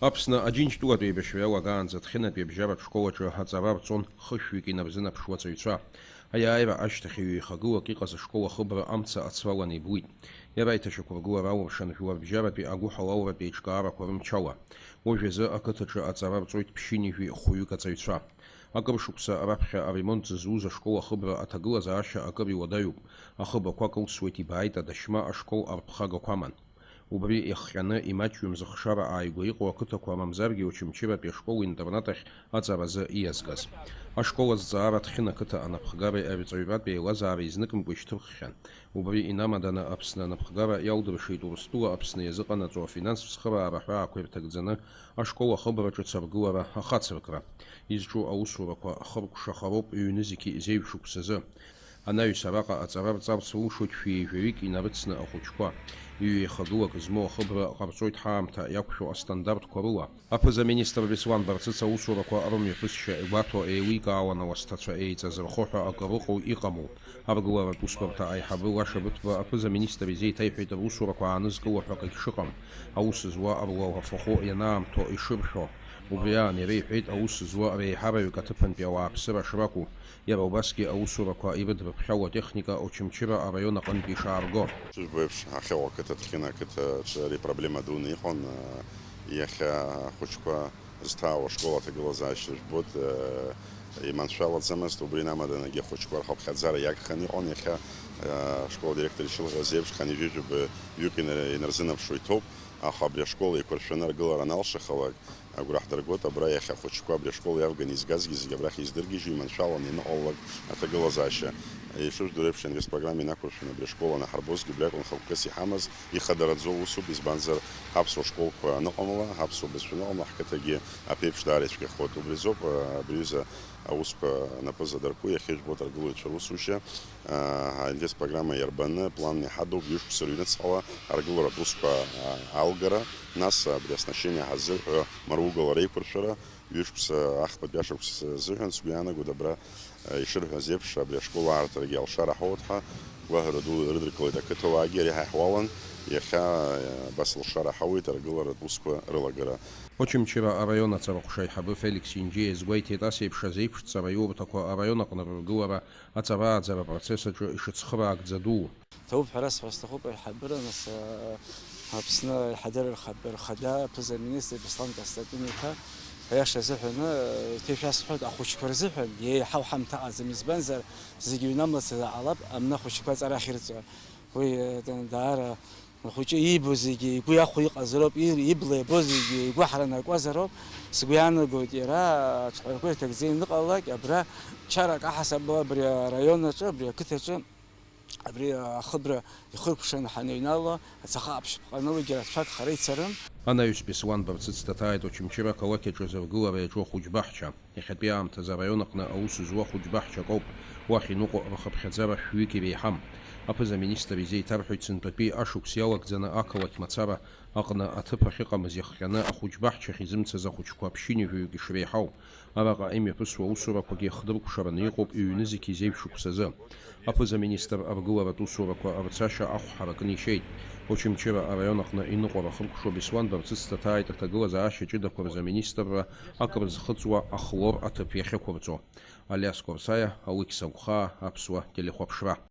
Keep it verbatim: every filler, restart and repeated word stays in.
Аԥсны Аџьынџьтәылатә еибашьра иалагаанӡа Ҭхьынатәи абжьаратә школ аҿы аҵара рҵон хышәҩык инарзынаԥшуа аҵаҩцәа. Аиааира ашьҭахь ҩеихагылак иҟаз ашкол ахыбра амца ацраланы иблит. Иара иҭашьақәыргылара алыршан жәларбжьаратәи агәыҳалалратә еиҿкаарақәа рымчала. Уажәазы ақыҭаҿы аҵара рҵоит ԥшьынҩажәи хәҩык аҵаҩцәа. Акыр шықәса раԥхьа аремонт зызуз ашкол ахыбра аҭагылазаашьа акыр иуадаҩуп. Ахыбрақәа кылсуеит, ибааит адашьма ашкол арԥхагақәа аман. Убри иахҟьаны имаҷҩым зыхшара ааигәа иҟоу ақыҭақәа, мамзаргьы Очамчыратәи ашкол-интернат ахь аҵаразы ииазгаз. Ашкол азҵаара Ҭхьын ақыҭа анапхгареи арҵаҩратәи аилазаареи изныкымкәа ишьҭырххьан. Убри инамаданы Аԥсны анапхгара иалдыршеит Урыстәыла Аԥсны иазыҟанаҵо афинанстә цхыраара ҳәаақәа ирҭагӡаны ашкол ахыбра ҿыц аргылара ахацыркра. Изҿу аусурақәа хыркәшахароуп ҩ-нызқьи зеижә шықәсазы. Анаҩс араҟа аҵара рҵарц рылшоит шәи ҩажәаҩык инарыцны ахәыҷқәа. Ҩеихагылак змоу ахыбра ҟарҵоит ҳаамҭа иақәшәо астандартқәа рыла. Аԥыза-министр Беслан Барцыц аусурақәа рымҩаԥысшьа игәаҭо еиликаауан ауасҭацәа еиҵазырхо ҳәа акыр ыҟоу иҟаму. Аргыларатә усбарҭа аиҳабы Лаша Быҭәба аԥыза-министр изеиҭаиҳәеит русурақәа аанызкыло ҳәа акагь шыҟам, аус зуа руалафахәы ианаамҭоу ишыршәо. Убри аан иара иҳәеит аус зуа реиҳараҩык аҭыԥантәи ауааԥсыра шракәу, иара убасгьы аусурақәа ирыдрыԥхьало атехника Очамчыра араион аҟынтәи ишаарго. Шыжәбо еиԥш, Ахьаҟа ақыҭа, Ҭхьына ақыҭаҿы ари проблема дуны иҟан. Иахьа ахәыҷқәа зҭаау ашкол аҭагылазаашьа жәбоит, э, иманшәалаӡамызт, убри инамаданагьы ахәыҷқәа рхыԥхьаӡара иагханы иҟан. Иахьа, э, ашкол адиректор ишылҳәаз еиԥш, хынҩажәи жәаба ҩык инар-, инарзынаԥшуа иҭоуп, аха абри ашкол еиқәыршәаны аргылара аналшахалак, агәра ҳдыргоит, абра иахьа ахәыҷқәа абри ашкол иавганы изгазгьы зегьы абрахь издыргьежьуа, иманшәаланы ианыҟалалак аҭагылазаашьа. Ишыжәдыруа еиԥш, аинвестпрограмма инақәыршәаны абри ашкол анаҳарбозгьы убри акәын хықәкыс иҳамаз, ихадараӡоу усуп, избанзар, ҳаԥсуа школқәа аныҟамла, ҳаԥсуа бызшәа аныҟамла, ҳқыҭагьы аԥеиԥш даара ицәгьахоит. Убри азоуп, а, абри аҩыза аусқәа напы задарку иахьа ижәбо аргылаҩцәа русушьа. А, аинвестпрограмма иарбаны, планны иҳадуп, ҩышықәса рыҩныҵҟала аргыларатә усқәа, а, алгара, нас абри оснащение ҳазырҳәо маругала реиқәыршәара, ҩышықәса, ахԥатәи ашықәс азыҳәан, сгәы иаанагоит, абра, э, ишырҳәаз еиԥш, абри ашкол аарҭарагьы алшара ҳауеит ҳәа гәаҳәара ду рыдыркылеит ақыҭауаагьы, ари ҳа иҳуалан, иахьа, э, абас алшара ҳауеит аргыларатә усқәа рылагара. Очамчыра араион аҵараҟәша аиҳабы Феликс Инџьиа иазгәеиҭеит, ас еиԥш азеиԥшҵара аиурҭақәа араион аҟны рыргылара аҵарааӡара апроцесс аҿы ишыцхыраагӡа дуу. Ҭабуп ҳәа расҳәар сҭахуп, аиҳабыра, нас, а, Аԥсны аиҳадыра рхатә-, рхада, аԥыза-министр Беслан Константин-иԥа, аиаша азыҳәан, а, еиҭа ишәасҳәоит, ахәыҷқәа рзыҳәан, еиҳау ҳамҭаҟаӡам, избанзар, зегьы ҩнамлацызар ҟалап, амны ахәыҷқәа аҵара ахьырҵо. Уи, а, да-, даара ахәыҷы иибо зегьы, игәы иахәо иҟазароуп, и-, ибла иабо зегьы, игәы ҳаранакуазароуп. Сгәы иаанагоит, иара аҽҳәарақәа ирҭагӡаны иҟалалак, абра чарак аҳасабала абри араион аҿы, абри ақыҭаҿы, Абри ахыбра ихыркәшаны ҳаныҩнало, аҵаҟа аԥшьбаҟа анылогьы рацәак хара ицарым. Анаҩс Беслан Барцыц даҭааит Очамчыра ақалақь аҿы азыргылара иаҿу ахәыҷбаҳча. Иахьатәи аамҭазы араион аҟны аус зуа ахәыҷбаҳча акоуп, уахь иныҟәо рхыԥхьаӡара шәҩык иреиҳам. Аԥыза-министр изеиҭарҳәеит, сынтәатәи ашықәс иалагӡаны ақалақь мацара аҟны аҭыԥ ахьыҟамыз иахҟьаны ахәыҷбаҳчахь изымцаз ахәыҷқәа ԥшьынҩажәаҩык ишреиҳау. Араҟа имҩаԥысуа аусурақәагьы хдыркәшараны иҟоуп ҩ-нызқьи зеижә шықәсазы. Аԥыза-министр аргыларатә усурақәа рцашьа ахә ҳаракны ишьеит. Очамчыра араион аҟны иныҟәара хыркәшо Беслан Барцыц даҭааит аҭагылазаашьа ҷыдақәа рзы аминистрра акрызхыҵуа ахлор аҭыԥ иахьықәырҵо. Алиас Қәарсаиа, Алықьса Гәхаа, Аԥсуа телехәаԥшра.